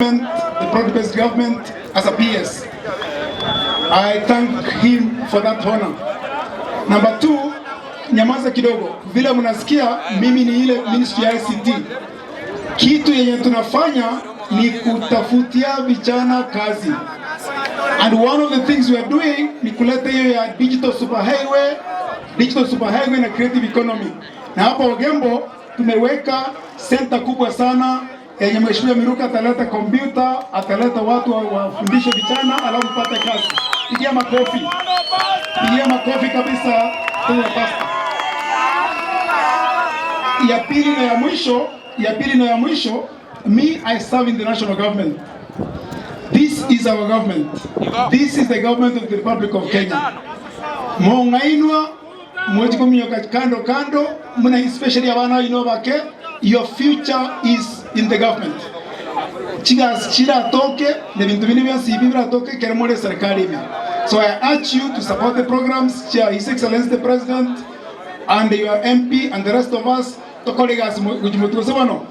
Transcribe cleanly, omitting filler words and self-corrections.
The broad based government as a PS. I thank him for that honor. Number two, nyamaza kidogo. Vile mnasikia mimi ni ile ministry ya ICT. Kitu yenye tunafanya ni kutafutia vijana kazi. And one of the things we are doing ni kuleta hiyo ya digital superhighway, digital superhighway na creative economy. Na hapa Ogembo tumeweka center kubwa sana yenye Mheshimiwa Miruka ataleta kompyuta, ataleta watu wafundishe vijana, alafu pate kazi. Pigia makofi, pigia makofi kabisa tuwe pasta. Ya pili na ya mwisho, ya pili na ya mwisho, me I serve in the national government. This is our government. This is the government of the Republic of Kenya. Mong'ainwa mwechi kominyoka kando kando muna especially abana baino bake your future is in the government. Chigasi chiratoke na ebinto binde bionsi ebi biratoke ekero more eserikari ime. So I urge you to support the programs chia His Excellency the President and your MP and the rest of us tokore egasi gochia motwe gose bono.